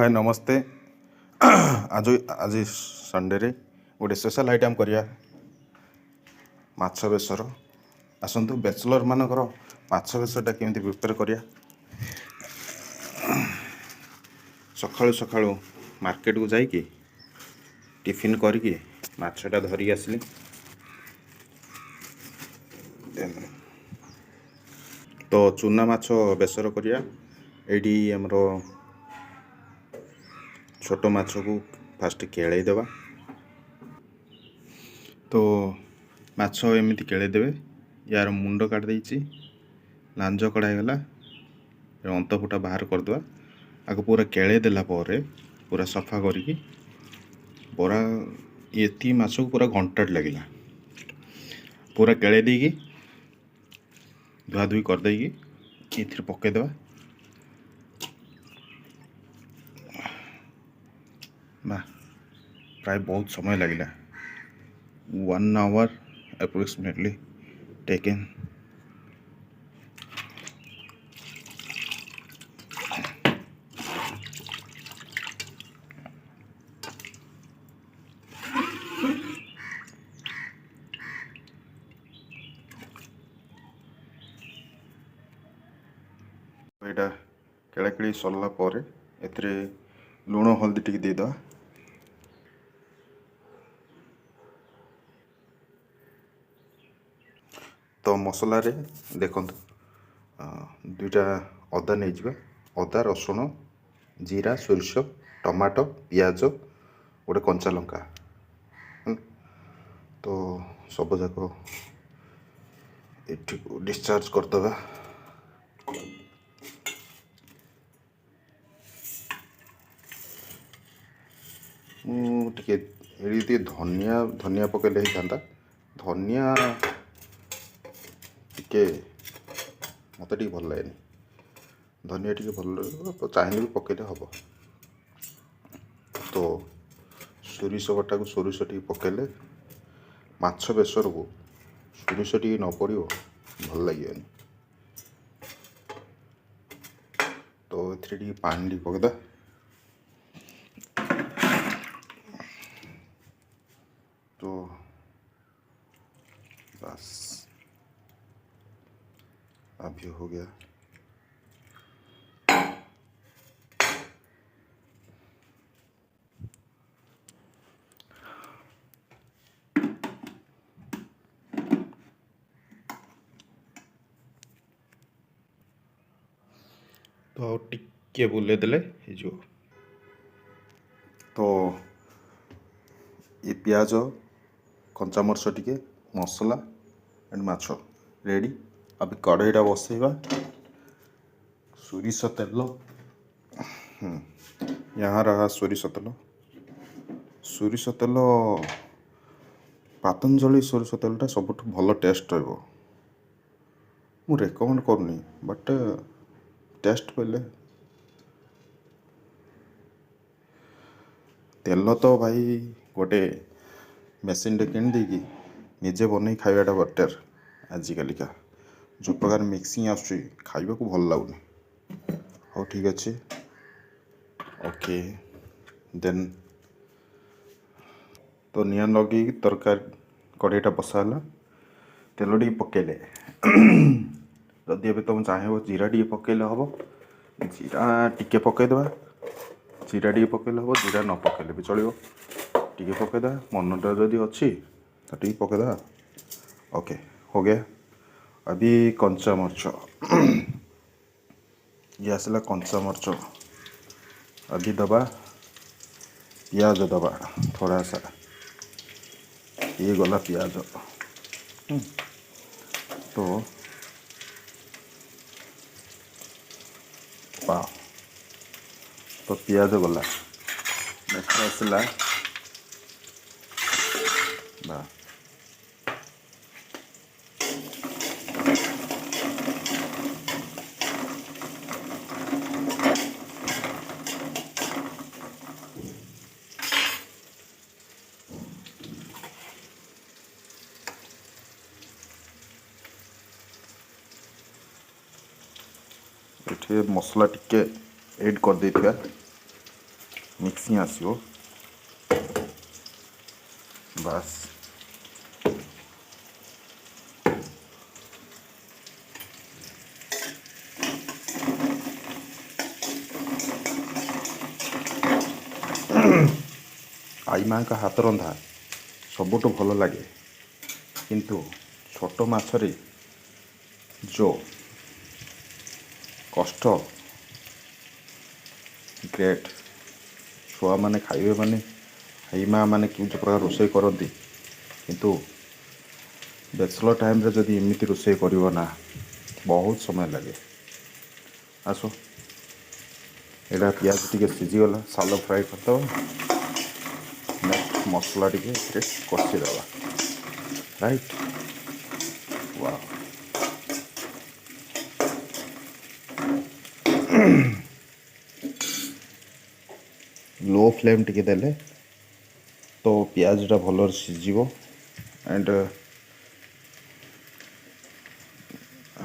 ଭାଇ ନମସ୍ତେ। ଆଜି ଆଜି ସଣ୍ଡେରେ ଗୋଟେ ସ୍ପେଶାଲ୍ ଆଇଟମ୍ କରିବା, ମାଛ ବେସର। ଆସନ୍ତୁ, ବ୍ୟାଚଲର୍ ମାନଙ୍କର ମାଛ ବେସରଟା କେମିତି ପ୍ରିପେୟାର କରିବା। ସକାଳୁ ସକାଳୁ ମାର୍କେଟକୁ ଯାଇକି ଟିଫିନ୍ କରିକି ମାଛଟା ଧରିକି ଆସିଲି। ତ ଚୁନା ମାଛ ବେସର କରିବା। ଏଇଠି ଆମର ଛୋଟ ମାଛକୁ ଫାଷ୍ଟ କେଳେଇ ଦେବା। ତ ମାଛ ଏମିତି କେଳେଇ ଦେବେ। ୟାର ମୁଣ୍ଡ କାଟି ଦେଇଛି, ଲାଞ୍ଜ କଢ଼ା ହେଇଗଲା, ଅନ୍ତଫୁଟା ବାହାର କରିଦେବା। ଆକୁ ପୁରା କେଳେଇ ଦେଲା ପରେ ପୁରା ସଫା କରିକି ପୁରା ଏତିକି ମାଛକୁ ପୁରା ଘଣ୍ଟାଟେ ଲାଗିଲା। ପୁରା କେଳେଇ ଦେଇକି ଧୁଆଧୁଇ କରିଦେଇକି ଏଥିରେ ପକାଇଦେବା। ବା ପ୍ରାୟ ବହୁତ ସମୟ ଲାଗିଲା, 1 hour approximately taken। ଏଇଟା କେଳାକେଳି ସରିଲା ପରେ ଏଥିରେ ଲୁଣ ହଳଦୀ ଟିକେ ଦେଇଦେବା। ତ ମସଲାରେ ଦେଖନ୍ତୁ, ଦୁଇଟା ଅଦା ନେଇଯିବା, ଅଦା, ରସୁଣ, ଜିରା, ସୋରିଷ, ଟମାଟୋ, ପିଆଜ, ଗୋଟେ କଞ୍ଚା ଲଙ୍କା ହେଲା। ତ ସବୁଯାକ ଏଠିକୁ ଡିସଚାର୍ଜ କରିଦେବା। ମୁଁ ଟିକେ ଏଠି ଟିକେ ଧନିଆ ପକେଇଲେ ହେଇଥାନ୍ତା। ଧନିଆ ଟିକେ ମୋତେ ଟିକେ ଭଲ ଲାଗେନି। ଧନିଆ ଟିକେ ଭଲ ଲାଗିବ, ଚାହିଁଲେ ବି ପକେଇଲେ ହେବ। ତ ସୋରିଷ ବଟାକୁ ସୋରିଷ ଟିକେ ପକେଇଲେ, ମାଛ ବେସରକୁ ସୋରିଷ ଟିକେ ନ ପଡ଼ିବ ଭଲ ଲାଗିବନି। ତ ଏଥିରେ ଟିକେ ପାଣି ଟିକେ ପକେଇଦବା। ତ बस, अभी हो गया। ତ ଆଉ ଟିକେ ବୁଲେଇ ଦେଲେ ହେଇଯିବ। ତ ଏ ପିଆଜ, କଞ୍ଚାମରିଚ, ଟିକେ ମସଲା ଆଣ୍ଡ ମାଛ ରେଡ଼ି। अभी କଢ଼େଇଟା ବସେଇବା। ସୋରିଷ ତେଲ, यहाँ रहा ସୋରିଷ ତେଲ। ସୋରିଷ ତେଲ, ପାତଞ୍ଜଳି ସୋରିଷ ତେଲଟା ସବୁଠୁ ଭଲ ଟେଷ୍ଟ ରହିବ। ମୁଁ ରେକମେଣ୍ଡ କରୁନି, ବଟ୍ ଟେଷ୍ଟ ପଡ଼ିଲେ। ତେଲ ତ ଭାଇ ଗୋଟେ ମେସିନ୍ଟେ କିଣିଦେଇକି ନିଜେ ବନେଇ ଖାଇବାଟା ବେଟର୍। ଆଜିକାଲିକା ଯେଉଁ ପ୍ରକାର ମିକ୍ସିଂ ଆସୁଛି, ଖାଇବାକୁ ଭଲ ଲାଗୁନି। ହଉ, ଠିକ୍ ଅଛି, ଓକେ ଦେନ୍। ତ ନିଆଁ ଲଗେଇକି ତରକାରୀ କଢ଼େଇଟା ବସା ହେଲା, ତେଲ ଟିକେ ପକେଇଲେ। ଯଦି ଏବେ ତୁମେ ଚାହିଁବ, ଜିରା ଟିକେ ପକେଇଲେ ହେବ। ଜିରା ଟିକେ ପକେଇଦେବା। ଜିରା ଟିକେ ପକେଇଲେ ହେବ, ଜିରା ନ ପକେଇଲେ ବି ଚଳିବ। ଟିକେ ପକେଇଦେବା, ମନଟା ଯଦି ଅଛି ତ ଟିକେ ପକେଇଦେବା। ओके, हो गया। अभी କଞ୍ଚା ମରିଚ, ଇଏ ଆସିଲା କଞ୍ଚା ମରିଚ। अभी ଦବା ପିଆଜ ଦବା थोड़ा सा। ଇଏ ଗଲା ପିଆଜ। ତ ବା ତ ପିଆଜ ଗଲା। ନେକ୍ସଟ ଆସିଲା ବା ଏଠି ମସଲା ଟିକେ ଏଡ୍ କରିଦେଇଥିବା। ମିକ୍ସିଂ ଆସିବ। ବାସ୍, ଆଈ ମାଙ୍କ ହାତ ରନ୍ଧା ସବୁଠୁ ଭଲ ଲାଗେ, କିନ୍ତୁ ଛୋଟ ମାଛରେ ଯେଉଁ କଷ୍ଟ, ଗ୍ରେଟ୍। ଛୁଆମାନେ ଖାଇବେ ମାନେ ଆଈ ମା ମାନେ କେଉଁ ପ୍ରକାର ରୋଷେଇ କରନ୍ତି, କିନ୍ତୁ ବ୍ୟାଚଲର୍ ଟାଇମ୍ରେ ଯଦି ଏମିତି ରୋଷେଇ କରିବ ନା, ବହୁତ ସମୟ ଲାଗେ। ଆସ, ଏଇଟା ପିଆଜ ଟିକେ ସିଝିଗଲା, ସାଲୋ ଫ୍ରାଏ କରିଦେବା। ନେକ୍ସଟ ମସଲା ଟିକେ ଏଥିରେ କଷିଦେବା। Right, wow. ଲୋ ଫ୍ଲେମ୍ ଟିକେ ଦେଲେ ତ ପିଆଜଟା ଭଲରେ ସିଝିବ। ଆଣ୍ଡ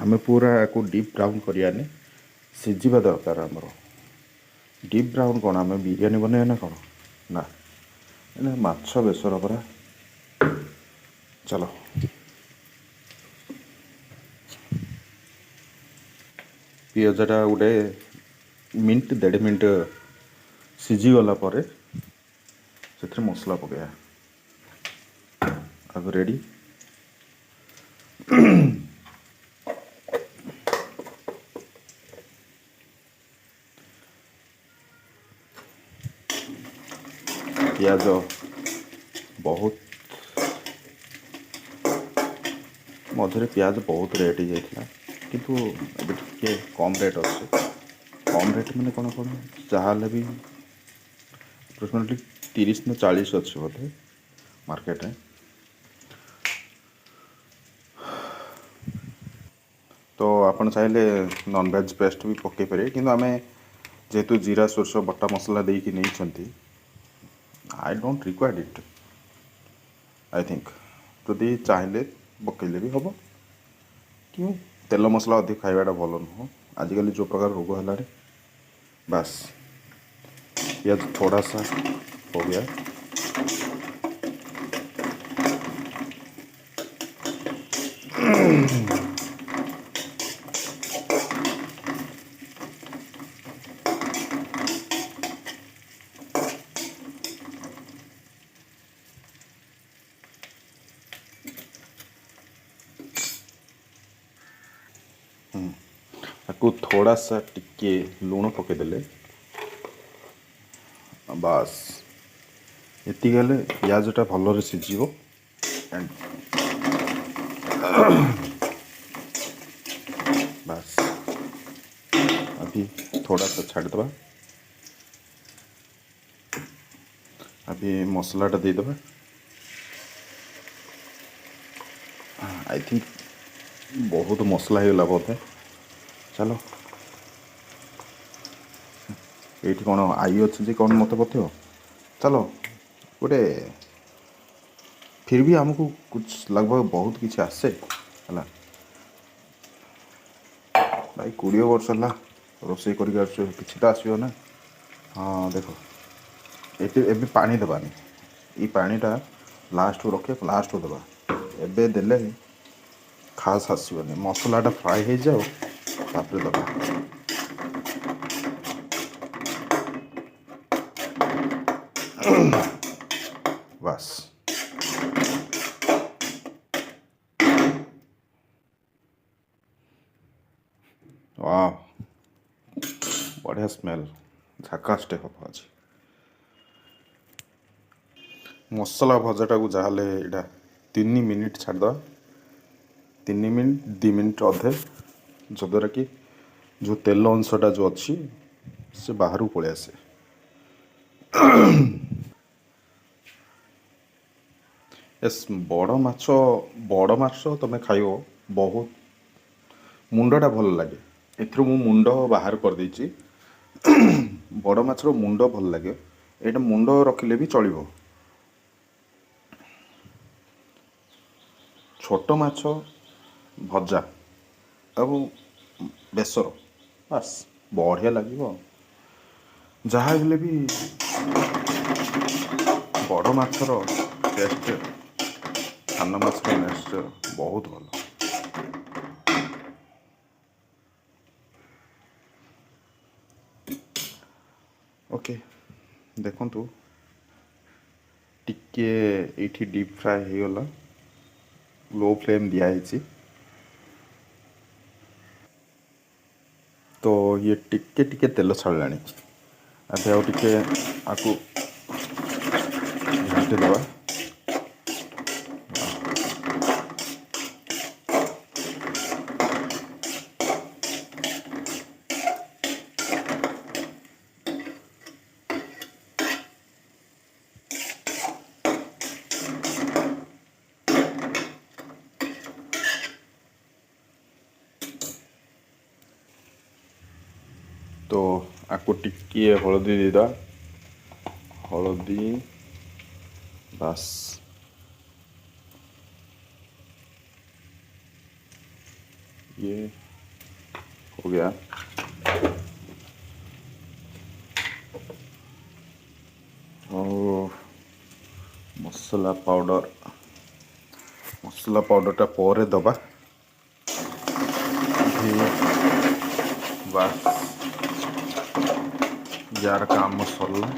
ଆମେ ପୁରା ୟାକୁ ଡିପ୍ ବ୍ରାଉନ୍ କରିବାନି, ସିଝିବା ଦରକାର ଆମର। ଡିପ୍ ବ୍ରାଉନ୍ କ'ଣ, ଆମେ ବିରିୟାନୀ ବନେଇବା ନା କ'ଣ? ନା ନା, ମାଛ ବେସର ପରା। ଚାଲ, ପିଆଜଟା ଗୋଟେ ମିନିଟ୍ ଦେଢ଼ ମିନିଟ୍ ସିଝିଗଲା ପରେ ସେଥିରେ ମସଲା ପକାଇବା। ଆଉ ରେଡ଼ି। ପିଆଜ ବହୁତ, ମଝିରେ ପିଆଜ ବହୁତ ରେଟ୍ ହେଇଯାଇଥିଲା, କିନ୍ତୁ ଏବେ ଟିକେ କମ୍ ରେଟ୍ ଅଛି। କମ୍ ରେଟ୍ ମାନେ କ'ଣ କ'ଣ, ଯାହା ହେଲେ ବି ଆପ୍ରୋକ୍ସିମେଟଲି 30 ନା 40 ଅଛି ବୋଧେ ମାର୍କେଟରେ। ତ ଆପଣ ଚାହିଁଲେ ନନଭେଜ୍ ପେଷ୍ଟ ବି ପକାଇ ପାରିବେ, କିନ୍ତୁ ଆମେ ଯେହେତୁ ଜିରା ସୋରିଷ ବଟା ମସଲା ଦେଇକି ନେଇଛନ୍ତି, I don't required it, I think. ଯଦି ଚାହିଁଲେ ପକାଇଲେ ବି ହେବ। କିନ୍ତୁ ତେଲ ମସଲା ଅଧିକ ଖାଇବାଟା ଭଲ ନୁହଁ, ଆଜିକାଲି ଯେଉଁ ପ୍ରକାର ରୋଗ ହେଲାଣି। ବାସ୍, ପିଆଜ थोड़ा सा हो गया। ତାକୁ थोड़ा सा ଟିକେ ଲୁଣ ପକାଇଦେଲେ, ବାସ୍, ଏତିକି ହେଲେ ପିଆଜଟା ଭଲରେ ସିଝିବ। ଆଣ୍ଡ ବାସ୍, अभी थोड़ा सा ଛାଡ଼ିଦେବା। अभी ମସଲାଟା ଦେଇଦେବା। I think ବହୁତ ମସଲା ହେଇଗଲା ବୋଧେ। ଚାଲ, ଏଇଠି କ'ଣ ଆଈ ଅଛି ଯେ କ'ଣ ମୋତେ ବତେଇବ? ଚାଲ, ଗୋଟେ फिर भी ଆମକୁ कुछ लगभग ବହୁତ କିଛି ଆସେ ହେଲା। ଭାଇ, 20 ବର୍ଷ ହେଲା ରୋଷେଇ କରିକି ଆସୁଛୁ, କିଛି ତ ଆସିବ ନା? ହଁ, ଦେଖ, ଏଠି ଏବେ ପାଣି ଦେବାନି। ଏଇ ପାଣିଟା ଲାଷ୍ଟକୁ ରଖିବା, ଲାଷ୍ଟକୁ ଦେବା। ଏବେ ଦେଲେ ଖାସ୍ ଆସିବନି। ମସଲାଟା ଫ୍ରାଏ ହେଇଯାଉ, ତାପରେ ଦେବା। ବାସ୍। ୱାଓ, ବଢ଼ିଆ ସ୍ମେଲ୍, ଝାକାସଟେ ହେବ ଆଜି। ମସଲା ଭଜାଟାକୁ ଯାହାହେଲେ ଏଇଟା 3 ମିନିଟ୍ ଛାଡ଼ିଦେବା, 3 ମିନିଟ୍, 2 ମିନିଟ୍ ଅଧେ, ଯଦ୍ୱାରା କି ଯେଉଁ ତେଲ ଅଂଶଟା ଯେଉଁ ଅଛି ସେ ବାହାରକୁ ପଳେଇ ଆସେ। ଏସ୍, ବଡ଼ ମାଛ, ବଡ଼ ମାଛ ତୁମେ ଖାଇବ, ବହୁତ ମୁଣ୍ଡଟା ଭଲ ଲାଗେ। ଏଥିରୁ ମୁଁ ମୁଣ୍ଡ ବାହାର କରିଦେଇଛି। ବଡ଼ ମାଛର ମୁଣ୍ଡ ଭଲ ଲାଗେ। ଏଇଟା ମୁଣ୍ଡ ରଖିଲେ ବି ଚଳିବ। ଛୋଟ ମାଛ ଭଜା ଆଉ ବେସର, ବାସ୍, ବଢ଼ିଆ ଲାଗିବ। ଯାହା ହେଲେ ବି ବଡ଼ ମାଛର ଟେଷ୍ଟ ସାନ ମାଛର ଟେଷ୍ଟ ବହୁତ ଭଲ। ଓକେ, ଦେଖନ୍ତୁ, ଟିକେ ଏଇଠି ଡିପ୍ ଫ୍ରାଏ ହେଇଗଲା। ଲୋ ଫ୍ଲେମ୍ ଦିଆହେଇଛି। ତ ଇଏ ଟିକେ ଟିକେ ତେଲ ଛାଡ଼ିଲାଣି। ଏବେ ଆଉ ଟିକେ ଆକୁ ଘାଣ୍ଟି ଦେବା। ତ ଆକୁ ଟିକିଏ ହଳଦୀ ଦେଇଦେବା। ହଳଦୀ, ବାସ୍। ये हो गया। ଆଉ ମସଲା ପାଉଡ଼ର, ମସଲା ପାଉଡ଼ରଟା ପରେ ଦେବା। ବାସ୍, ୟାର କାମ ସରିଲା।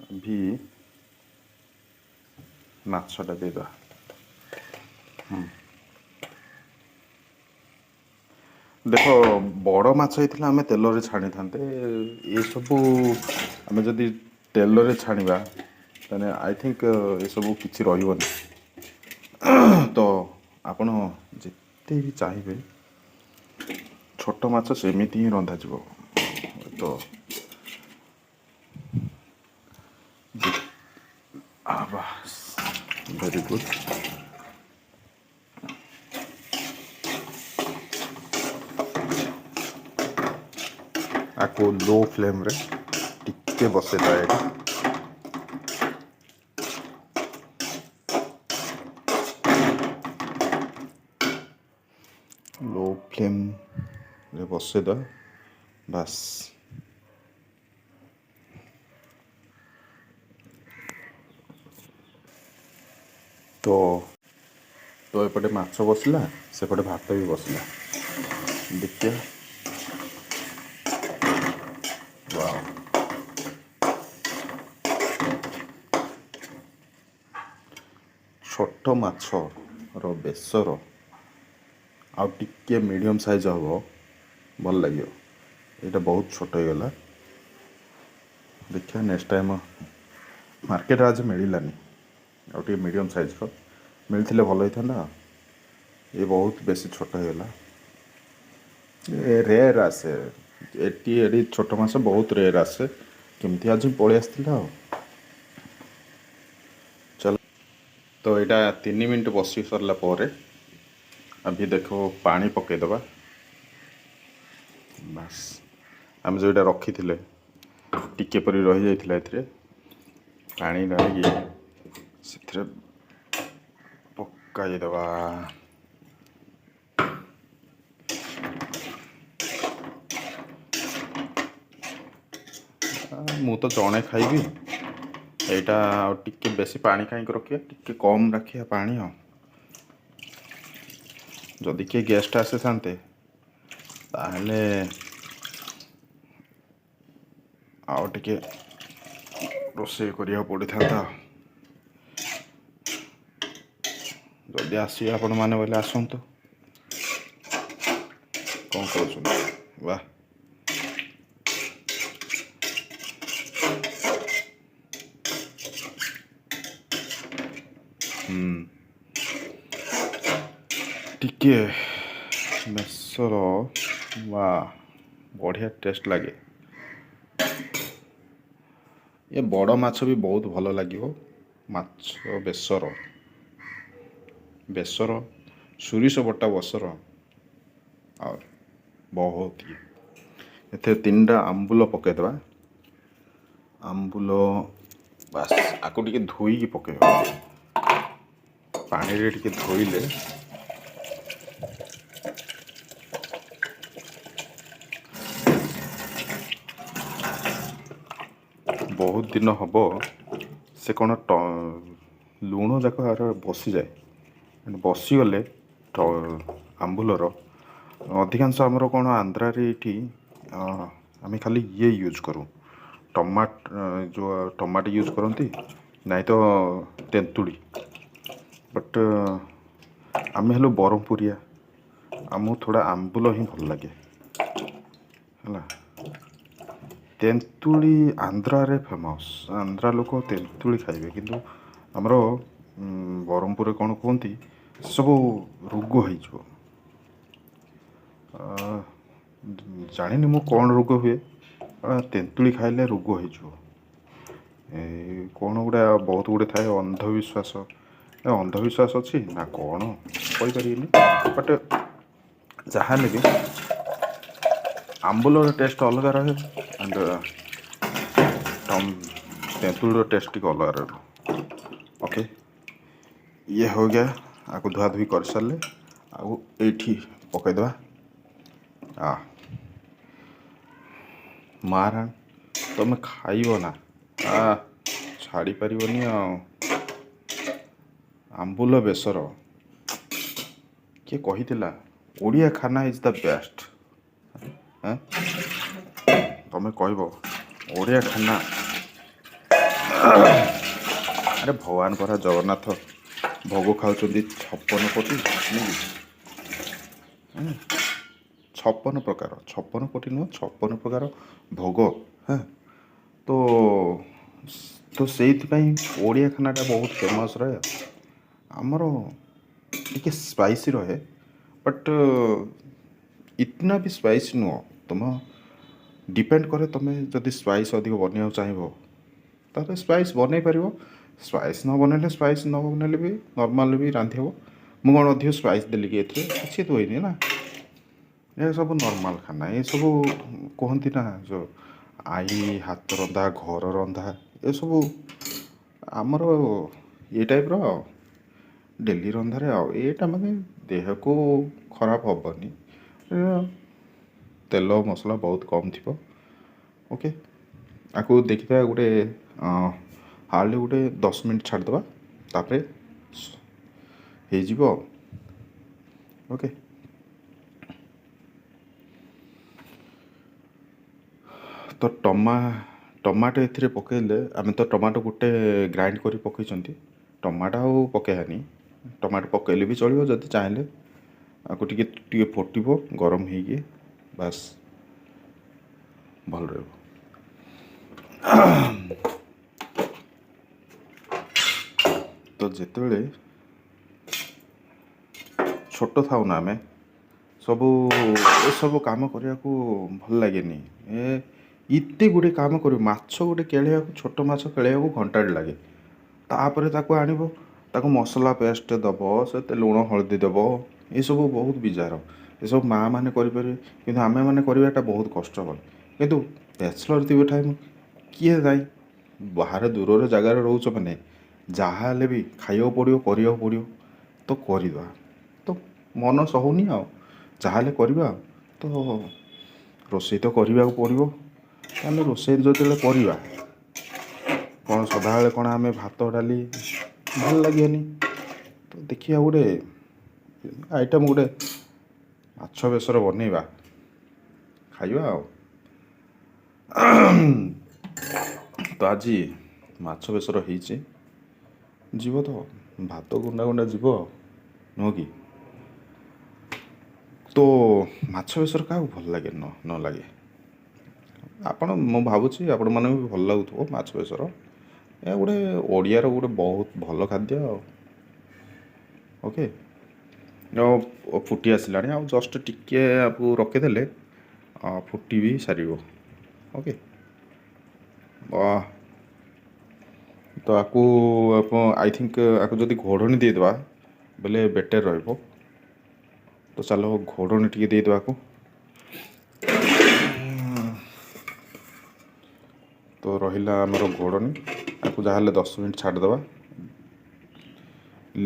अभी ମାଛଟା ଦେଇଦେବା। ଦେଖ, ବଡ଼ ମାଛ ହେଇଥିଲା ଆମେ ତେଲରେ ଛାଣିଥାନ୍ତେ। ଏସବୁ ଆମେ ଯଦି ତେଲରେ ଛାଣିବା, ତାହେଲେ I think ଏସବୁ କିଛି ରହିବନି। ତ ଆପଣ ଯେତେ ବି ଚାହିଁବେ, ଛୋଟ ମାଛ ସେମିତି ହିଁ ରନ୍ଧାଯିବ। ତ ବାସ୍, ଭେରି ଗୁଡ୍। ଆକୁ ଲୋ ଫ୍ଲେମ୍ରେ ଟିକେ ବସେଇଦେବା ଏଇଠି। ଲୋ ଫ୍ଲେମ୍ରେ ବସେଇଦେବା, ବାସ୍। ତ ଏପଟେ ମାଛ ବସିଲା, ସେପଟେ ଭାତ ବି ବସିଲା। ଦେଖିବା। ୱାଓ! ଛୋଟ ମାଛର ବେସର ଆଉ ଟିକେ ମିଡ଼ିୟମ୍ ସାଇଜ୍ ହେବ, ଭଲ ଲାଗିବ। ଏଇଟା ବହୁତ ଛୋଟ ହେଇଗଲା। ଦେଖିବା ନେକ୍ସଟ ଟାଇମ୍। ମାର୍କେଟରେ ଆଜି ମିଳିଲାନି। ଆଉ ଟିକେ ମିଡ଼ିୟମ୍ ସାଇଜ୍ର ମିଳିଥିଲେ ଭଲ ହେଇଥାନ୍ତା। ଏ ବହୁତ ବେଶୀ ଛୋଟ ହେଇଗଲା। ଏ ରେୟାର ଆସେ ଏଠି। ଛୋଟ ମାଛ ବହୁତ ରେୟାର ଆସେ। କେମିତି ଆଜି ପଳେଇ ଆସିଥିଲା। ଆଉ ଚାଲ, ତ ଏଇଟା 3 ମିନିଟ୍ ବସି ସାରିଲା ପରେ अभी ଦେଖ, ପାଣି ପକାଇଦେବା। ବାସ୍, ଆମେ ଯେଉଁଟା ରଖିଥିଲେ, ଟିକେ ପରି ରହିଯାଇଥିଲା, ଏଥିରେ ପାଣି ଢାଳିକି ସେଥିରେ ପକାଇଦେବା। ମୁଁ ତ ଜଣେ ଖାଇବି। ଏଇଟା ଆଉ ଟିକେ ବେଶୀ ପାଣି କାହିଁକି ରଖିବା? ଟିକେ କମ୍ ରଖିବା ପାଣି। ଆଉ ଯଦି କିଏ ଗେଷ୍ଟ ଆସିଥାନ୍ତେ, ତାହେଲେ ଆଉ ଟିକେ ରୋଷେଇ କରିବାକୁ ପଡ଼ିଥାନ୍ତା। ଯଦି ଆସିବେ ଆପଣମାନେ ବୋଇଲେ ଆସନ୍ତୁ। କ'ଣ କହୁଛନ୍ତି? ବାह! ଟିକେ ବେସର ବା ବଢ଼ିଆ ଟେଷ୍ଟ ଲାଗେ। ଏ ବଡ଼ ମାଛ ବି ବହୁତ ଭଲ ଲାଗିବ। ମାଛ ବେସର, ବେସର, ସୋରିଷ ବଟା ବେସର ଆଉ ବହୁତ ଇଏ। ଏଥିରେ ତିନିଟା ଆମ୍ବୁଲ ପକାଇଦେବା। ଆମ୍ବୁଲ, ବାସ୍। ଆକୁ ଟିକେ ଧୋଇକି ପକାଇବା। ପାଣିରେ ଟିକେ ଧୋଇଲେ ବହୁତ ଦିନ ହେବ ସେ କ'ଣ ଲୁଣ ଯାକ ଆର ବସିଯାଏ। ବସିଗଲେ ଆମ୍ବୁଲର ଅଧିକାଂଶ ଆମର କ'ଣ ଆନ୍ଧ୍ରାରେ ଏଇଠି ଆମେ ଖାଲି ଇଏ ୟୁଜ୍ କରୁ, ଟମାଟ, ଯେଉଁ ଟମାଟୋ ୟୁଜ୍ କରନ୍ତି, ନାଇଁ ତ ତେନ୍ତୁଳି। ବଟ୍ ଆମେ ହେଲୁ ବରହମପୁରିଆ, ଆମକୁ ଥୋଡ଼ା ଆମ୍ବୁଲ ହିଁ ଭଲ ଲାଗେ ହେଲା। ତେନ୍ତୁଳି ଆନ୍ଧ୍ରାରେ ଫେମସ୍, ଆନ୍ଧ୍ରା ଲୋକ ତେନ୍ତୁଳି ଖାଇବେ, କିନ୍ତୁ ଆମର ବ୍ରହ୍ମପୁରରେ କ'ଣ କୁହନ୍ତି ସବୁ ରୋଗ ହେଇଯିବ। ଜାଣିନି ମୁଁ କ'ଣ ରୋଗ ହୁଏ, ତେନ୍ତୁଳି ଖାଇଲେ ରୋଗ ହେଇଯିବ। ଏ କ'ଣ ଗୁଡ଼ା ବହୁତ ଗୁଡ଼ିଏ ଥାଏ ଅନ୍ଧବିଶ୍ୱାସ, ଅନ୍ଧବିଶ୍ୱାସ ଅଛି ନା କ'ଣ କହିପାରିବିନି, ବଟ୍ ଯାହା ହେଲେ ବି ଆମ୍ବୁଲର ଟେଷ୍ଟ ଅଲଗା ରହେ ଆଣ୍ଡ ତେନ୍ତୁଳିର ଟେଷ୍ଟ ଟିକେ ଅଲଗା ରହିବ। ଓକେ, ଇଏ हो गया। ଆକୁ ଧୁଆ ଧୁଇ କରିସାରିଲେ ଆଉ ଏଇଠି ପକାଇଦେବା। ମାରା ତମେ ଖାଇବ ନା, ଛାଡ଼ି ପାରିବନି। ଆଉ ଆମ୍ବୁଲ ବେସର କିଏ କହିଥିଲା ଓଡ଼ିଆ ଖାନା is the best. ତମେ କହିବ ଓଡ଼ିଆ ଖାନା? ଆରେ ଭଗବାନ ପରା ଜଗନ୍ନାଥ ଭୋଗ ଖାଉଛନ୍ତି 56 କୋଟି, ନୁହେଁ କି? 56 ପ୍ରକାର, 56 କୋଟି ନୁହଁ, 56 ପ୍ରକାର ଭୋଗ। ହଁ, ତ ସେଇଥିପାଇଁ ଓଡ଼ିଆ ଖାନାଟା ବହୁତ ଫେମସ୍ ରହେ। ଆମର ଟିକେ ସ୍ପାଇସି ରହେ, ବଟ୍ इतना ବି ସ୍ପାଇସି ନୁହଁ। ତୁମ ଡିପେଣ୍ଡ କରେ, ତୁମେ ଯଦି ସ୍ପାଇସ୍ ଅଧିକ ବନେଇବାକୁ ଚାହିଁବ ତାହେଲେ ସ୍ପାଇସ୍ ବନେଇ ପାରିବ। ସ୍ପାଇସ୍ ନ ବନେଇଲେ, ସ୍ପାଇସ୍ ନ ବନେଇଲେ ବି ନର୍ମାଲ୍ ବି ରାନ୍ଧି ହେବ। ମୁଁ କ'ଣ ଅଧିକ ସ୍ପାଇସ୍ ଦେଲି କି ଏଥିରେ? କିଛି ତ ହେଇନି ନା। ଏ ସବୁ ନର୍ମାଲ୍ ଖାନା। ଏସବୁ କୁହନ୍ତି ନା ଯେଉଁ ଆଈ ହାତ ରନ୍ଧା, ଘର ରନ୍ଧା, ଏସବୁ ଆମର ଏ ଟାଇପ୍ର ଡେଲି ରନ୍ଧାରେ। ଆଉ ଏଇଟା ମାନେ ଦେହକୁ ଖରାପ ହେବନି, ତେଲ ମସଲା ବହୁତ କମ୍ ଥିବ। ଓକେ, ଆକୁ ଦେଖିଥିବା ଗୋଟେ ହାର୍ଡ଼ଲି ଗୋଟେ 10 ମିନିଟ୍ ଛାଡ଼ିଦେବା, ତାପରେ ହେଇଯିବ। ଓକେ, ତ ଟମାଟୋ ଏଥିରେ ପକାଇଲେ, ଆମେ ତ ଟମାଟୋ ଗୋଟେ ଗ୍ରାଇଣ୍ଡ କରି ପକାଇଛନ୍ତି, ଟମାଟୋ ଆଉ ପକାଇବାନି। ଟମାଟୋ ପକାଇଲେ ବି ଚଳିବ ଯଦି ଚାହିଁଲେ। ଆକୁ ଟିକେ ଟିକେ ଫୁଟିବ ଗରମ ହେଇକି, ବାସ୍ ଭଲ ରହିବ। ତ ଯେତେବେଳେ ଛୋଟ ଥାଉ ନା ଆମେ ସବୁ, ଏସବୁ କାମ କରିବାକୁ ଭଲ ଲାଗେନି। ଏ ଏତେ ଗୁଡ଼ିଏ କାମ କରିବ, ମାଛ ଗୋଟେ କେଳେଇବାକୁ, ଛୋଟ ମାଛ କେଳେଇବାକୁ ଘଣ୍ଟାଟେ ଲାଗେ। ତାପରେ ତାକୁ ଆଣିବ, ତାକୁ ମସଲା ପେଷ୍ଟ ଦେବ, ସେ ଲୁଣ ହଳଦୀ ଦେବ, ଏସବୁ ବହୁତ ବିଜାର। ଏସବୁ ମାଆ ମାନେ କରିପାରିବେ, କିନ୍ତୁ ଆମେମାନେ କରିବାଟା ବହୁତ କଷ୍ଟକର। କିନ୍ତୁ ବ୍ୟାଚଲର୍ ଥିବ ଟାଇମ୍ କିଏ ଦାୟୀ? ବାହାରେ ଦୂରରେ ଜାଗାରେ ରହୁଛ ମାନେ ଯାହା ହେଲେ ବି ଖାଇବାକୁ ପଡ଼ିବ, କରିବାକୁ ପଡ଼ିବ, ତ କରିବା ତ ମନ ସହୁନି, ଆଉ ଯାହାହେଲେ କରିବା। ତ ରୋଷେଇ ତ କରିବାକୁ ପଡ଼ିବ। ତାହେଲେ ରୋଷେଇ ଯେତେବେଳେ କରିବା, କ'ଣ ସଦାବେଳେ କ'ଣ ଆମେ ଭାତ ଡାଲି ଭଲ ଲାଗିବନି? ତ ଦେଖିବା ଗୋଟେ ଆଇଟମ୍, ଗୋଟେ ମାଛ ବେସର ବନେଇବା, ଖାଇବା। ଆଉ ତ ଆଜି ମାଛ ବେସର ହେଇଛି, ଯିବ ତ ଭାତ ଗୁଣ୍ଡା ଗୁଣ୍ଡା ଯିବ, ନୁହଁ କି? ତ ମାଛ ବେସର କାହାକୁ ଭଲ ଲାଗେ ନ ଲାଗେ? ଆପଣ, ମୁଁ ଭାବୁଛି ଆପଣମାନଙ୍କୁ ବି ଭଲ ଲାଗୁଥିବ ମାଛ ବେସର। ଏ ଗୋଟେ ଓଡ଼ିଆର ଗୋଟେ ବହୁତ ଭଲ ଖାଦ୍ୟ ଆଉ। ଓକେ, ଆଉ ଫୁଟି ଆସିଲାଣି, ଆଉ ଜଷ୍ଟ ଟିକେ ଆକୁ ରଖିଦେଲେ ଫୁଟି ବି ସାରିବ। ଓକେ, ତ ଆକୁ ଆପଣ I think ଆକୁ ଯଦି ଘୋଡ଼ଣୀ ଦେଇଦେବା ବେଲେ ବେଟର୍ ରହିବ। ତ ଚାଲ ଘୋଡ଼ଣୀ ଟିକେ ଦେଇଦେବା ଆକୁ। ତ ରହିଲା ଆମର ଘୋଡ଼ଣୀ, ଆକୁ ଯାହାହେଲେ 10 ମିନିଟ୍ ଛାଡ଼ିଦେବା।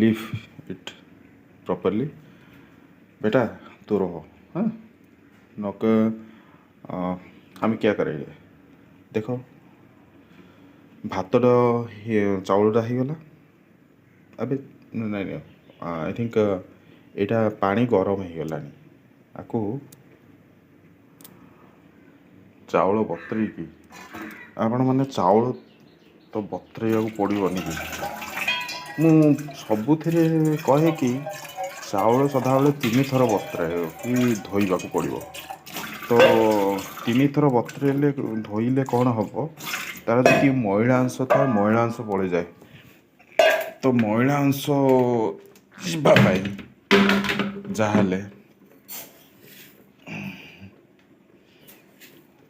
ଲିଭ୍ ଇଟ୍ ପ୍ରପରଲି। बेटा तू रहो, हाँ नौकर, हम क्या करेंगे देखो। ଭାତଟା, ଚାଉଳଟା ହେଇଗଲା ଏବେ। ନାଇଁ ନାଇଁ, I think ଏଇଟା ପାଣି ଗରମ ହେଇଗଲାଣି। ଆକୁ ଚାଉଳ ବତୁରେଇକି, ଆପଣମାନେ ଚାଉଳ ତ ବତୁରେଇବାକୁ ପଡ଼ିବନି କି? ମୁଁ ସବୁଥିରେ କହେ କି ଚାଉଳ ସଦାବେଳେ 3 ଥର ବତୁରାଇବ କି ଧୋଇବାକୁ ପଡ଼ିବ। ତ 3 ଥର ବତୁରେଇଲେ, ଧୋଇଲେ କ'ଣ ହେବ? ତାର ଯେତିକି ମଇଳା ଅଂଶ ଥାଏ, ମଇଳା ଅଂଶ ପଳେଇଯାଏ। ତ ମଇଳା ଅଂଶ ଯିବା ପାଇଁ ଯାହାହେଲେ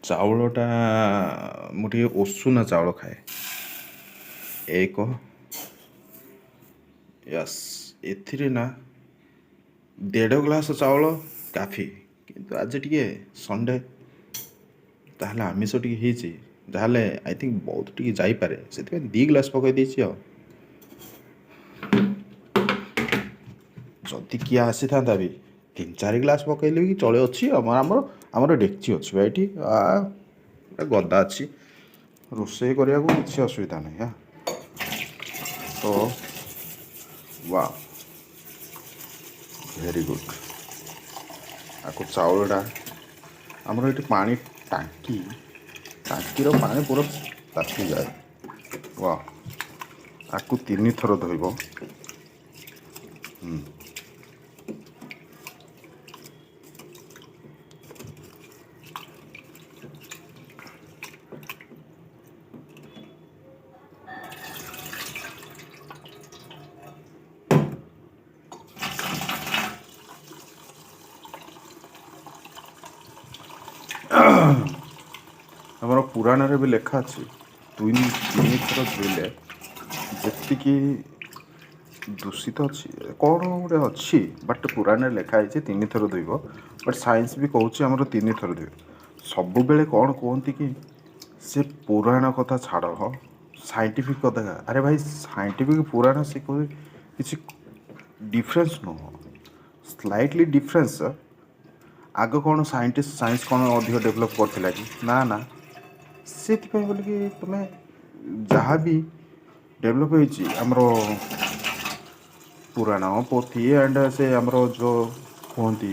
ଚାଉଳଟା, ମୁଁ ଟିକେ ଉଷୁନା ଚାଉଳ ଖାଏ। ଏକ ୟସ୍, ଏଥିରେ ନା 1.5 ଗ୍ଲାସ୍ ଚାଉଳ କାଫି। କିନ୍ତୁ ଆଜି ଟିକେ ସଣ୍ଡେ, ତାହେଲେ ଆମିଷ ଟିକେ ହେଇଛି, ଯାହାହେଲେ I think ବହୁତ ଟିକେ ଯାଇପାରେ, ସେଥିପାଇଁ 2 ଗ୍ଲାସ୍ ପକାଇ ଦେଇଛି। ଆଉ ଯଦି କିଏ ଆସିଥାନ୍ତା ବି 3-4 ଗ୍ଲାସ୍ ପକାଇଲେ ବି ଚଳେ। ଅଛି ଆମର ଡେକ୍ଚି ଅଛି ବା ଏଇଠି, ଗୋଟେ ଗଦା ଅଛି, ରୋଷେଇ କରିବାକୁ କିଛି ଅସୁବିଧା ନାହିଁ। ହଁ, ତ ୱା, ଭେରି ଗୁଡ୍। ଆକୁ ଚାଉଳଟା, ଆମର ଏଇଠି ପାଣି ଟାଙ୍କି, ଟାଙ୍କିର ପାଣି ପୁରା ତାତିଯାଏ। ୱା, ଆକୁ 3 ଥର ଧୋଇବ। ଆମର ପୁରାଣରେ ବି ଲେଖା ଅଛି, 3 ଥର ଧୋଇଲେ ଯେତିକି ଦୂଷିତ ଅଛି, କ'ଣ ଗୋଟେ ଅଛି, ବଟ୍ ପୁରାଣରେ ଲେଖା ହେଇଛି 3 ଥର ଧୋଇବ। ବଟ୍ ସାଇନ୍ସ ବି କହୁଛି ଆମର 3 ଥର ଧୋଇବ ସବୁବେଳେ। କ'ଣ କୁହନ୍ତି କି ସେ ପୁରାଣ କଥା ଛାଡ଼, ହଁ, ସାଇଣ୍ଟିଫିକ୍ କଥା। ଆରେ ଭାଇ, ସାଇଣ୍ଟିଫିକ୍ ପୁରାଣ ସେ କିଛି ଡିଫରେନ୍ସ ନୁହଁ, ସ୍ଲାଇଟଲି ଡିଫରେନ୍ସ। ଆଗ କ'ଣ ସାଇଣ୍ଟିଷ୍ଟ, ସାଇନ୍ସ କ'ଣ ଅଧିକ ଡେଭଲପ୍ କରିଥିଲା କି? ନା ନା, ସେଥିପାଇଁ ବୋଲିକି ତୁମେ ଯାହା ବି ଡେଭଲପ୍ ହେଇଛି, ଆମର ପୁରାଣ ପୋଥି ଆଣ୍ଡ ସେ ଆମର ଯେଉଁ କୁହନ୍ତି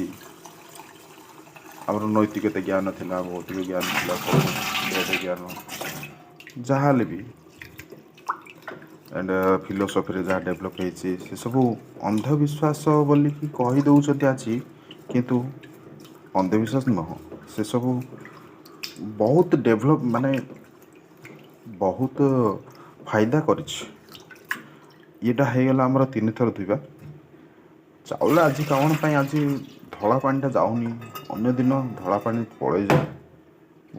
ଆମର ନୈତିକତା ଜ୍ଞାନ ଥିଲା, ଭୌତିକ ଜ୍ଞାନ ଥିଲା, ସବୁ ବେଦ ଜ୍ଞାନ ଯାହା ହେଲେ ବି ଆଣ୍ଡ ଫିଲୋସଫିରେ ଯାହା ଡେଭଲପ୍ ହେଇଛି, ସେସବୁ ଅନ୍ଧବିଶ୍ୱାସ ବୋଲିକି କହିଦେଉଛନ୍ତି ଆଜି, କିନ୍ତୁ ଅନ୍ଧବିଶ୍ୱାସ ନୁହଁ। ସେସବୁ ବହୁତ ଡେଭଲପ୍, ମାନେ ବହୁତ ଫାଇଦା କରିଛି। ଇଏଟା ହେଇଗଲା ଆମର 3 ଥର ଧୋଇବା ଚାଉଳ। ଆଜି କ'ଣ ପାଇଁ ଆଜି ଧଳା ପାଣିଟା ଯାଉନି? ଅନ୍ୟ ଦିନ ଧଳା ପାଣି ପଳେଇଯାଏ।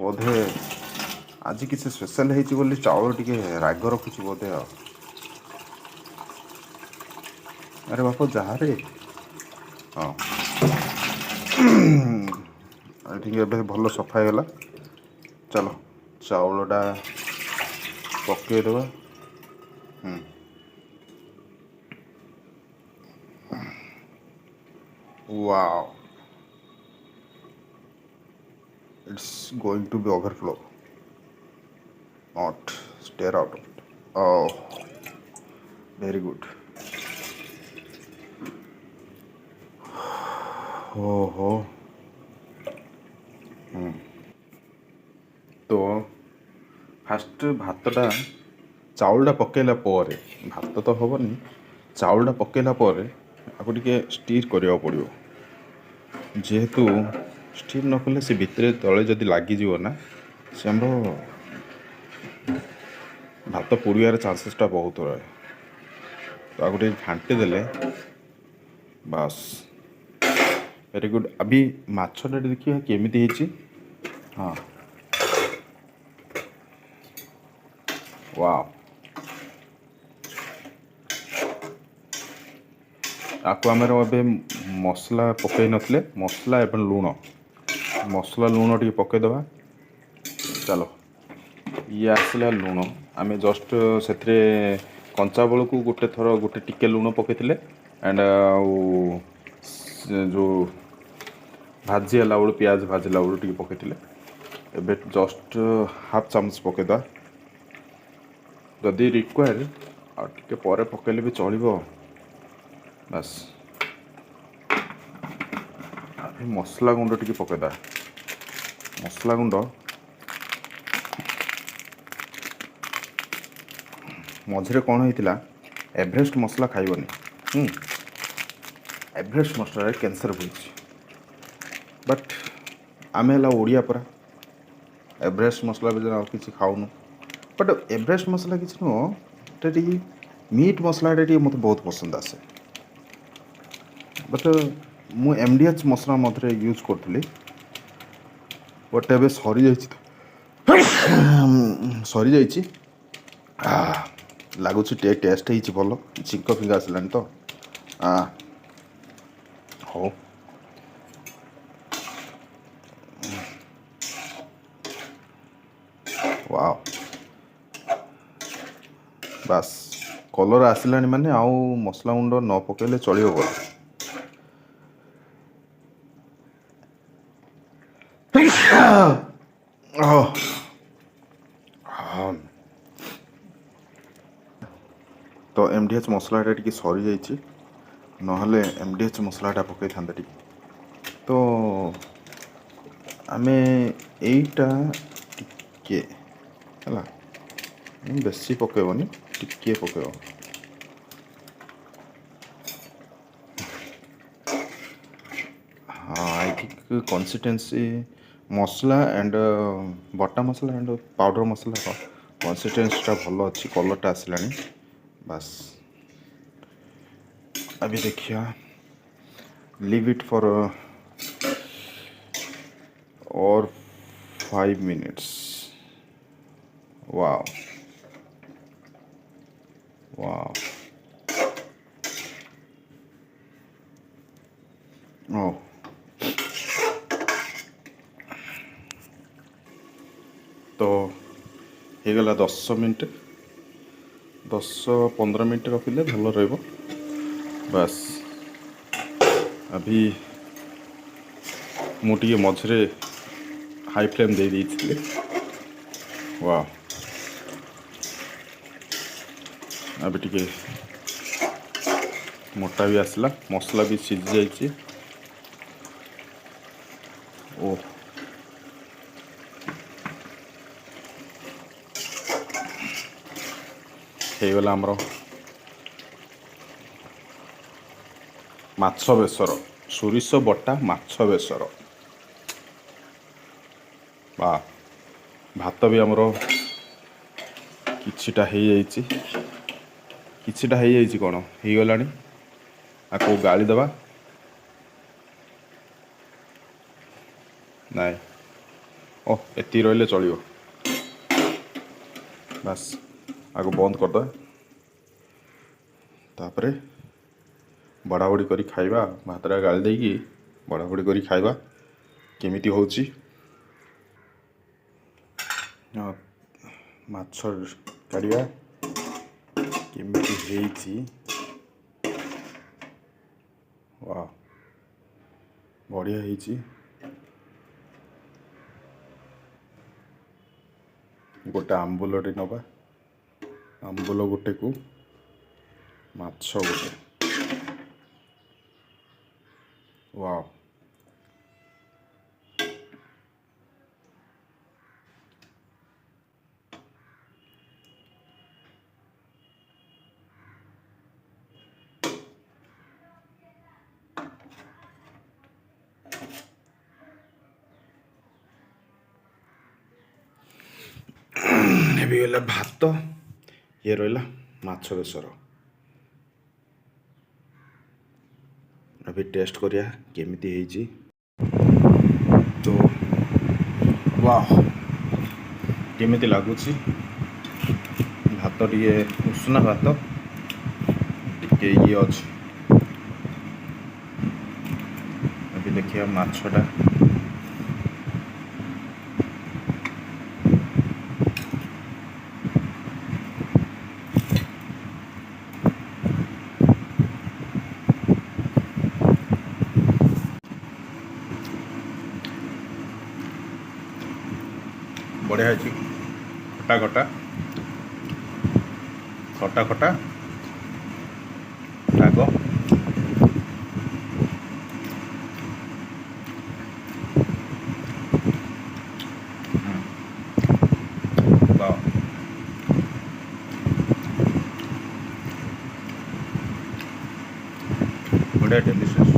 ବୋଧେ ଆଜି କିଛି ସ୍ପେଶାଲ ହେଇଛି ବୋଲି ଚାଉଳ ଟିକେ ରାଗ ରଖୁଛି ବୋଧେ। ଆଉ ଆରେ ବାପ ଯାହାରେ, ହଁ, I think ଏବେ ଭଲ ସଫା ହେଇଗଲା। ଚାଲ, ଚାଉଳଟା ପକେଇଦେବା। Wow, it's going to be overflow, not stare out of it. Oh, very good. ଓହୋ, ତ ଫାଷ୍ଟ ଭାତଟା, ଚାଉଳଟା ପକେଇଲା ପରେ ଭାତ ତ ହେବନି। ଚାଉଳଟା ପକେଇଲା ପରେ ଆକୁ ଟିକେ ଷ୍ଟିର୍ କରିବାକୁ ପଡ଼ିବ, ଯେହେତୁ ଷ୍ଟିର୍ ନ କଲେ ସେ ଭିତରେ ତଳେ ଯଦି ଲାଗିଯିବ ନା, ସେ ଆମର ଭାତ ପୋଡ଼ିବାର ଚାନ୍ସେସଟା ବହୁତ ରହେ। ତ ଆକୁ ଟିକେ ଘାଣ୍ଟି ଦେଲେ ବାସ୍, ଭେରି ଗୁଡ୍। अभी ମାଛଟା ଦେଖିବା କେମିତି ହେଇଛି। ହଁ, ୱାଓ। ଆକୁ ଆମର ଏବେ ମସଲା ପକାଇ ନଥିଲେ, ମସଲା ଏବଂ ଲୁଣ, ମସଲା ଲୁଣ ଟିକେ ପକାଇଦେବା। ଚାଲ, ଇଏ ଆସିଲା ଲୁଣ। ଆମେ ଜଷ୍ଟ ସେଥିରେ କଞ୍ଚା ବେଳକୁ ଗୋଟେ ଥର ଗୋଟେ ଟିକେ ଲୁଣ ପକାଇଥିଲେ ଆଣ୍ଡ ଆଉ ଯେଉଁ ଭାଜି ହେଲା ବେଳୁ, ପିଆଜ ଭାଜିଲା ବେଳୁ ଟିକେ ପକାଇଥିଲେ। ଏବେ ଜଷ୍ଟ ହାଫ୍ ଚାମଚ ପକାଇଦେବା। ଯଦି ରିକ୍ୱାୟାର ଆଉ ଟିକେ ପରେ ପକାଇଲେ ବି ଚଳିବ। ବାସ୍, ମସଲା ଗୁଣ୍ଡ ଟିକେ ପକାଇଦେବା। ମସଲା ଗୁଣ୍ଡ ମଝିରେ କ'ଣ ହେଇଥିଲା, ଏଭରେଷ୍ଟ ମସଲା ଖାଇବନି। ଏଭରେଷ୍ଟ ମସଲାରେ କ୍ୟାନ୍ସର ହୋଇଛି। ବଟ୍ ଆମେ ହେଲା ଓଡ଼ିଆ ପରା, ଏଭରେଷ୍ଟ ମସଲା ବି ଆଉ କିଛି ଖାଉନୁ। ବଟ୍ ଏଭରେଷ୍ଟ ମସଲା କିଛି ନୁହଁ, ଏଟା ଟିକେ ମିଟ୍ ମସଲାଟା ଟିକେ ମୋତେ ବହୁତ ପସନ୍ଦ ଆସେ। ବଟ୍ ମୁଁ MDH ମସଲା ମଧ୍ୟରେ ୟୁଜ୍ କରୁଥିଲି, ବଟ୍ ଏବେ ସରିଯାଇଛି ତ ସରିଯାଇଛି। ଲାଗୁଛି ଟିକେ ଟେଷ୍ଟ ହେଇଛି ଭଲ, ଛିଙ୍କ ଫିଙ୍କ ଆସିଲାଣି ତ। ହଉ, ୱାଓ, ବାସ୍, କଲର୍ ଆସିଲାଣି, ମାନେ ଆଉ ମସଲା ଗୁଣ୍ଡ ନ ପକାଇଲେ ଚଳିବ ବୋଧେ। ଓହ। ହଁ। ତ MDH ମସଲାଟା ଟିକେ ସରିଯାଇଛି, ନହେଲେ MDH ମସଲାଟା ପକାଇଥାନ୍ତେ ଟିକେ। ତ ଆମେ ଏଇଟା ଟିକେ ହେଲା, ବେଶୀ ପକାଇବନି, ଟିକିଏ ପକାଇବ। ହଁ, I think consistency ମସଲା ଆଣ୍ଡ ବଟା ମସଲା ଆଣ୍ଡ ପାଉଡ଼ର ମସଲାର କନସିଷ୍ଟେନ୍ସିଟା ଭଲ ଅଛି, କଲର୍ଟା ଆସିଲାଣି। ବାସ୍, अभी ଦେଖିବା, leave it for or 5 minutes. Wow, wow. Oh, ତ ହେଇଗଲା 10 ମିନିଟ୍, 10-15 ମିନିଟ୍ ରଖିଲେ ଭଲ ରହିବ। ବାସ୍, अभी ମୁଁ ଟିକେ ମଝିରେ ହାଇ ଫ୍ଲେମ୍ ଦେଇ ଦେଇଥିଲି। ವಾ, ଏବେ ଟିକେ ମୋଟା ବି ଆସିଲା, ମସଲା ବି ସିଝି ଯାଇଛି। ଓ, ହେଇଗଲା ଆମର ମାଛ ବେସର, ସୋରିଷ ବଟା ମାଛ ବେସର। ବା, ଭାତ ବି ଆମର କିଛିଟା ହେଇଯାଇଛି। କିଛିଟା ହେଇଯାଇଛି କ'ଣ, ହେଇଗଲାଣି। ଆକୁ ଗାଳି ଦେବା। ନାଇଁ, ଓ, ଏତିକି ରହିଲେ ଚଳିବ। ବାସ୍, ଆକୁ ବନ୍ଦ କରିଦେବା, ତାପରେ ବଢ଼ାବଢ଼ି କରି ଖାଇବା। ଭାତଟା ଗାଳି ଦେଇକି ବଢ଼ାବଢ଼ି କରି ଖାଇବା, କେମିତି ହେଉଛି। ହଁ, ମାଛ କାଢ଼ିବା, କେମିତି ହେଇଛି। ୱାଓ, ବଢ଼ିଆ ହେଇଛି। ଗୋଟେ ଆମ୍ବୁଲଟେ ନେବା, ଆମ୍ବୁଲ ଗୋଟେକୁ ମାଛ ଗୋଟେ। ୱାଓ। ଏବେ ଗଲା ଭାତ, ଇଏ ରହିଲା ମାଛ ବେସର। ଏବେ ଟେଷ୍ଟ କରିବା କେମିତି ହେଇଛି। ତ ୱାଓ, କେମିତି ଲାଗୁଛି? ଭାତ ଟିକେ ଉଷୁନା ଭାତ ଟିକେ ଇଏ ଅଛି। ଏବେ ଦେଖିବା ମାଛଟା। ବଢ଼ିଆ ହେଇଛି, ଖଟା ଖଟା। ଖଟା ଖଟା ରାଗ। ବାଃ, ବଢ଼ିଆ, ଡେଲିସିୟସ୍।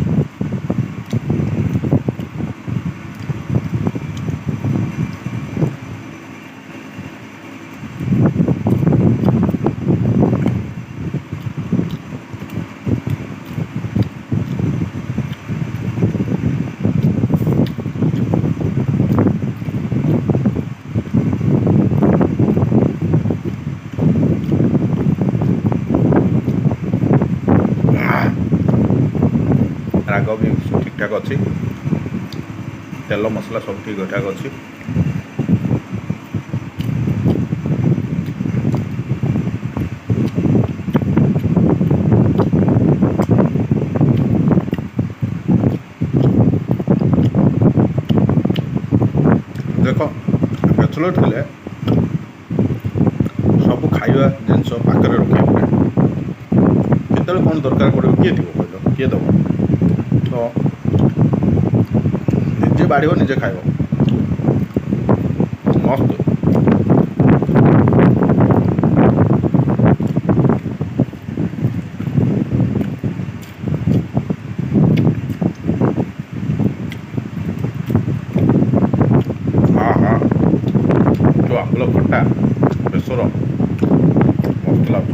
ରାଗ ବି ଠିକ୍ଠାକ୍ ଅଛି, ତେଲ ମସଲା ସବୁ ଠିକ୍ ଠାକ୍ ଅଛି। ଦେଖ, ବ୍ୟାଚଲର୍ ଥିଲେ ସବୁ ଖାଇବା ଜିନିଷ ପାଖରେ ରଖିବାକୁ ପଡ଼େ। କେତେବେଳେ କ'ଣ ଦରକାର ପଡ଼ିବ, କିଏ ଥିବ କହିଲ, କିଏ ଦେବ? ତ ନିଜେ ବାଢ଼ିବ, ନିଜେ ଖାଇବ, ମସ୍ତ। ହଁ ହଁ, ଯେଉଁ ଆମ୍ବୁଲ ଖଟା ବେସର ମସ୍ତ ଲାଗୁଛି।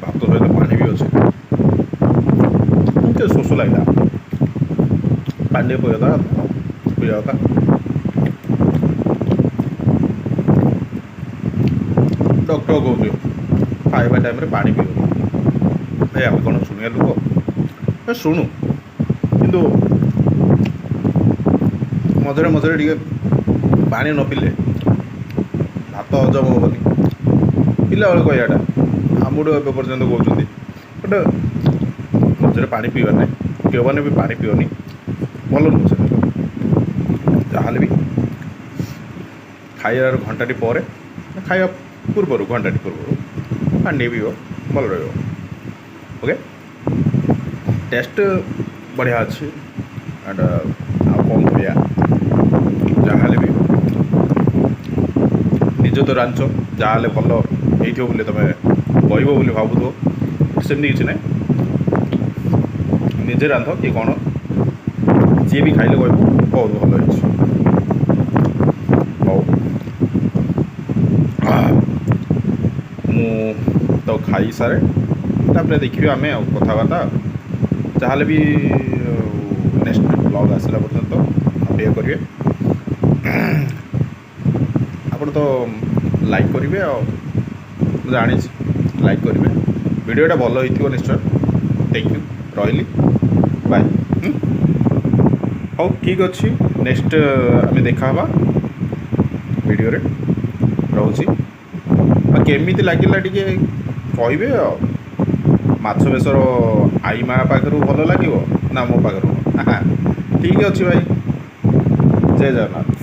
ଭାତ ସହିତ ପାଣି ବି ଅଛି। ଟିକେ ଶୋଷ ଲାଗିଲା, ପାଣି ଟିକେ ପିଇବା ପିଇବା କଥା। ଡକ୍ଟର କହୁଛି ଖାଇବା ଟାଇମ୍ରେ ପାଣି ପିଇବନି। ଭାଇ, ଆମେ କ'ଣ ଶୁଣିବା ଲୋକ? ଏ ଶୁଣୁ, କିନ୍ତୁ ମଝିରେ ମଝିରେ ଟିକେ ପାଣି ନ ପିଇଲେ ଭାତ ହଜମ ହେବନି। ପିଲାବେଳେ କହିବାଟା ଆମଠୁ ଏବେ ପର୍ଯ୍ୟନ୍ତ କହୁଛନ୍ତି। ଗୋଟେ ମଝିରେ ପାଣି ପିଇବା ନାହିଁ, କେଉଁମାନେ ବି ପାଣି ପିଅନି, ଭଲ ନୁହଁ ସେଟା। ଯାହାହେଲେ ବି ଖାଇବାର ଘଣ୍ଟାଟି ପରେ, ଖାଇବା ପୂର୍ବରୁ ଘଣ୍ଟାଟି ପୂର୍ବରୁ ପାଣି ଟିକେ ପିଇବ, ଭଲ ରହିବ। ଓକେ, ଟେଷ୍ଟ ବଢ଼ିଆ ଅଛି। ଆଣ୍ଡ ଆଉ କ'ଣ କହିବା, ଯାହାହେଲେ ବି ନିଜେ ତ ରାନ୍ଧିଛ, ଯାହାହେଲେ ଭଲ ହେଇଥିବ ବୋଲି ତୁମେ କହିବ ବୋଲି ଭାବୁଥିବ। ସେମିତି କିଛି ନାହିଁ, ନିଜେ ରାନ୍ଧ କି କ'ଣ, ଯିଏ ବି ଖାଇଲେ କହିବ ବହୁତ ଭଲ ହେଇଛି। ହଉ, ମୁଁ ତ ଖାଇସାରେ, ତାପରେ ଦେଖିବି ଆମେ ଆଉ କଥାବାର୍ତ୍ତା। ଯାହାହେଲେ ବି ନେକ୍ସଟ ବ୍ଲଗ୍ ଆସିଲା ପର୍ଯ୍ୟନ୍ତ ଅପେକ୍ଷା କରିବେ। ଆପଣ ତ ଲାଇକ୍ କରିବେ, ଆଉ ମୁଁ ଜାଣିଛି ଲାଇକ୍ କରିବେ। ଭିଡ଼ିଓଟା ଭଲ ହେଇଥିବ ନିଶ୍ଚୟ। Thank you, ରହିଲି, ବାଏ। ହଉ, ଠିକ୍ ଅଛି, ନେକ୍ସଟ ଆମେ ଦେଖା ହେବା ଭିଡ଼ିଓରେ। ରହୁଛି। ଆଉ କେମିତି ଲାଗିଲା ଟିକେ କହିବେ। ଆଉ ମାଛ ବେସର ଆଈ ମା ପାଖରୁ ଭଲ ଲାଗିବ ନା ମୋ ପାଖରୁ? ଠିକ୍ ଅଛି ଭାଇ, ଜୟ ଜଗନ୍ନାଥ।